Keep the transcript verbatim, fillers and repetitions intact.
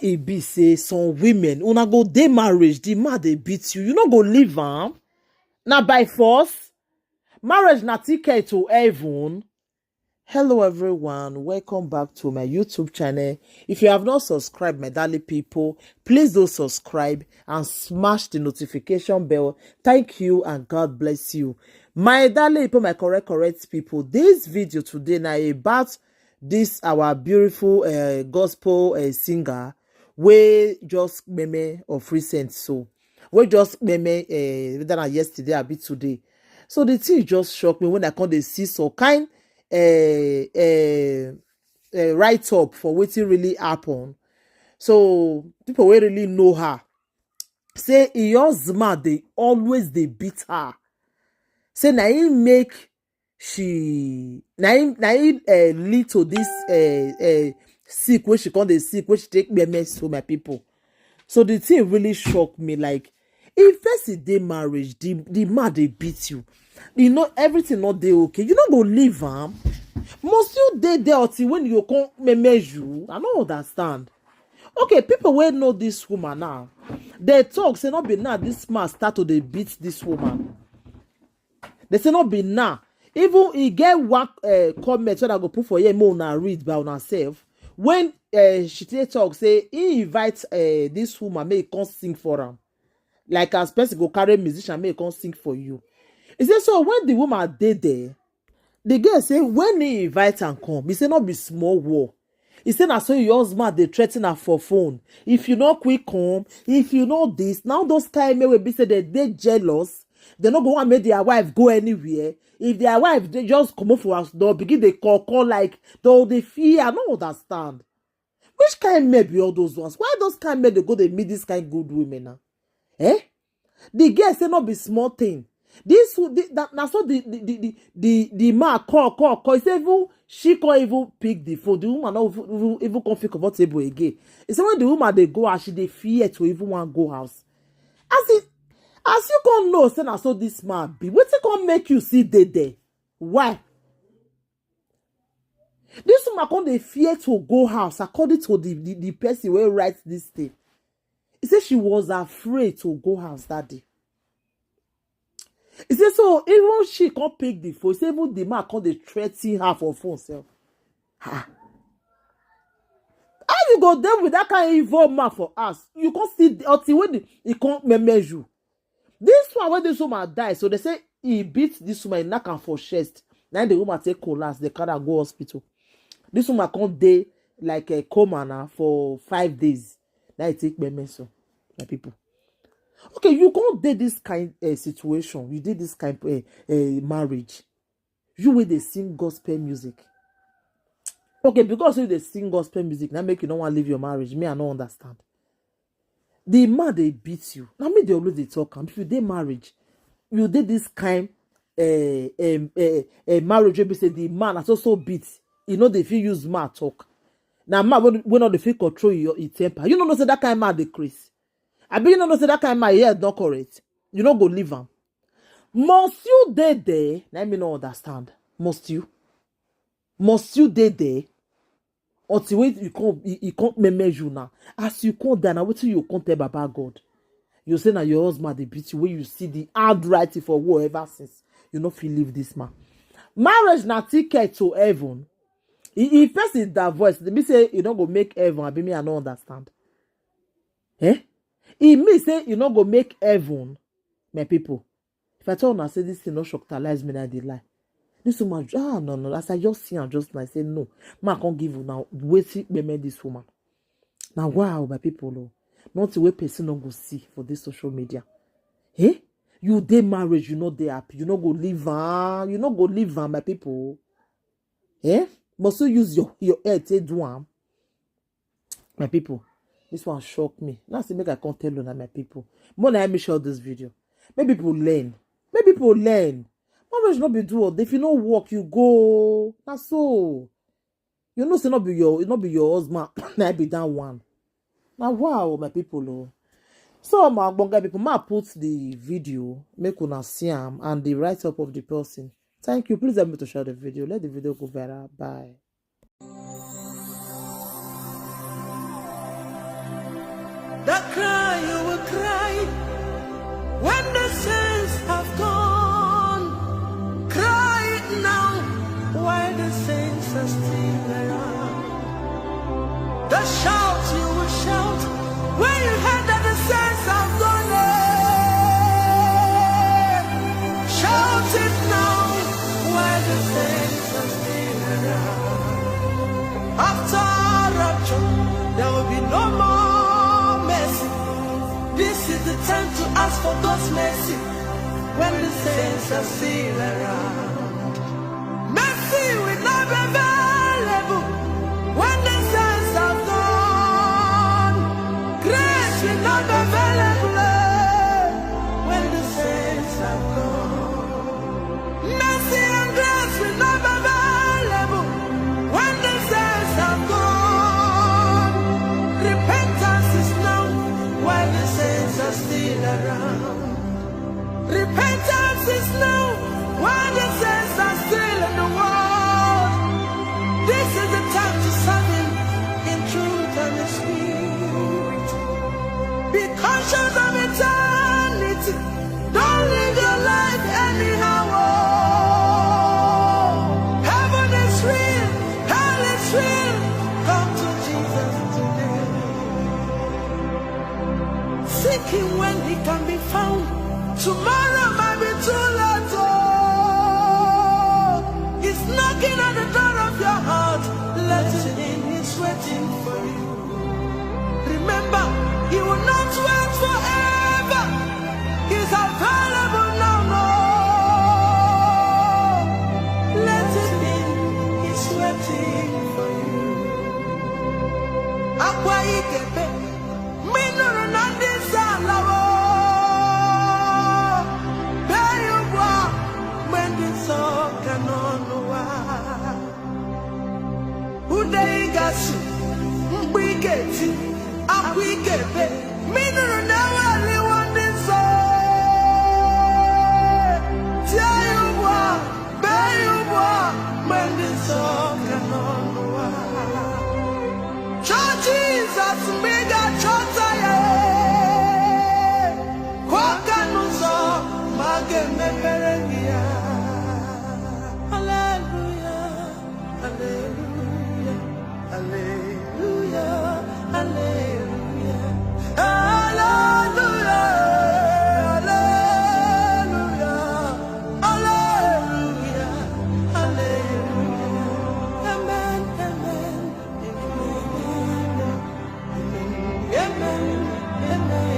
E be say some women, una go dey marriage, the man dey beat you, you no go leave am. Na by force. Marriage na ticket to heaven. Hello everyone, welcome back to my YouTube channel. If you have not subscribed, my darling people, please do subscribe and smash the notification bell. Thank you and God bless you. My darling people, my correct, correct people, this video today na about this our beautiful uh, gospel uh, singer wey just meme of recent so, wey just meme uh, whether na yesterday abi today. So the thing just shock me when I come dey see some kind uh, uh, uh, write up for wetin really happen. So people wey really know her say her husband dey always dey beat her. Say na him make she na him na him uh, lead to this uh, uh, sick wey she come dey sick wey she take kpeme so, my people. So the thing really shock me, like, if person dey marriage, the the man dey beat you, you know everything no dey okay, you no go leave am. Must you dey there until when you come meme you? I no understand. Okay, people wey know this woman now, they talk say no be now this man start to dey beat this woman. They say no be now. Even e get one uh, comment wey I go put for here, make una read by una self. When uh, she take talk say he invite uh, this woman make e come sing for am, like as person go carry musician make e come sing for you. He say so when the woman dey there, the girl say when he invite am come, he say no be small war. He say na so your husband dey threaten her for phone. If you no quick come, if you no this, now those kind men wey be say they dey jealous, they no go want make their wife go anywhere. If their wife dey just comot for house door, begin dey call call like they dey fear. I no understand. Which kind men be all those ones? Why those kind men dey go dey meet this kind good women now? Eh? The girl say no be small thing. This wo- the, that, na so the the the the, the, the man call call call. He say even she can't even pick the phone. The woman not even, even, even come feel comfortable again. He say when the woman dey go house, she dey fear to even want go house. As it as you can't know, say na so this man be. Wetin come make you see dey there? Why? This woman come dey fear to go house, according to the the, the person wey write this thing. He say she was afraid to go house that day. He say so even she come pick the phone. He say even the man come dey threaten her for phone sef. Ha! How you go dey with that kind evil man for house? You come see until when the, he come meme you. This one wey this woman die, so they say he beat this woman, he knack am for chest. Na the woman take collapse, they carry her go hospital. This woman come dey like a coma now for five days. Now he take meme so, my people. Okay, you can't date this kind uh, situation. You did this kind uh, uh, marriage. You wey dey sing gospel music. Okay, because you dey sing gospel music, now make you no wan leave your marriage. Me, I no understand. The man dey beat you. Now me dey always dey talk am. If you dey marriage, you dey this kind uh, um, uh, uh, marriage wey be say the man as also beat. You know they fit use man talk. Now man when when not the fit control your, your temper. You no know say that kind man dey craze. I be you no know say that kind man head not correct. You no go leave am. Must you dey there? Let me no understand. Must you? Must you dey there? Until when you come, he, he come meme you now. As you come down, now wetin you come tell Baba God? You say na your husband dey beat you when you see the hard writing for who ever since. You no fit leave this man. Marriage na ticket to heaven. If person that voice, they be say you no go make heaven. I be me, I no understand. Eh? E mean say you no go make heaven, my people. If I tell una say this thing no shocktalize me, na dey lie. This woman, ah no no, as I just see am just now, I say no. Man can't give una wetin meme this woman. Now wow, my people, oh, nothing wey person no go see for this social media. Eh? You dey marriage, you no dey happy, you no go leave am, you no go leave am, my people. Eh? Must you use your your head take do am? My people, this one shock me. Now see make I come tell una, my people. More na me share this video. Make people learn. Make people learn. Marriage no be do all. If you no work, you go. Na so. You know say no be your no be your husband. Na be that one. Na wow, my people. Oh. So my ogbonge people, ma put the video, make una see am and the write up of the person. Thank you. Please help me to share the video. Let the video go viral. Bye. The cry you will cry when the saints have gone. Cry it now while the saints are still around. The shout you will shout when you hear that the saints have gone. Eh, shout it now while the saints are still around. After rapture, there will be no more mercy. This is the time to ask for God's mercy when the saints are still around. Mercy will not be available when the saints are gone. Grace will not be available, eh, when the saints are gone. Mercy and grace will not be available when the saints are gone. Repentance is now while the saints are still around. Repentance is now while the saints are still in the world. This is the time to serve Him in truth and in spirit. Be conscious of eternity. Don't live your life anyhow. Oh, heaven is real. Hell is real. Come to Jesus today. Seek Him when He can be found. Tomorrow might be too late. Oh, He's knocking at the door of your heart. Let Him in. He's waiting for you. Remember, He will not wait forever. He's available now. No, let Him in. He's waiting for you. Akwa ikebe, mgbe ị nụrụ na ndị nsọ alawo, bee ya ugbu a, mgbe ndị nsọ ka nọ n'ụwa. Ude ị ga-asụ, mgbe ị ga-eti, akwa ị ga-ebe, mgbe ị nụrụ na e weliwo ndị nsọ, tie ya ugbu a, bee ya ugbu a, mgbe ndị nsọ ka nọ n'ụwa. Chọọ Jizọs mgbe ị ga-achọta ya, kwụọ aka n'ụzọ, ma a ga-emepere gị ya. Hallelujah, hallelujah, hallelujah, hallelujah, hallelujah, hallelujah, hallelujah, hallelujah. Amen, amen, amen, amen, amen.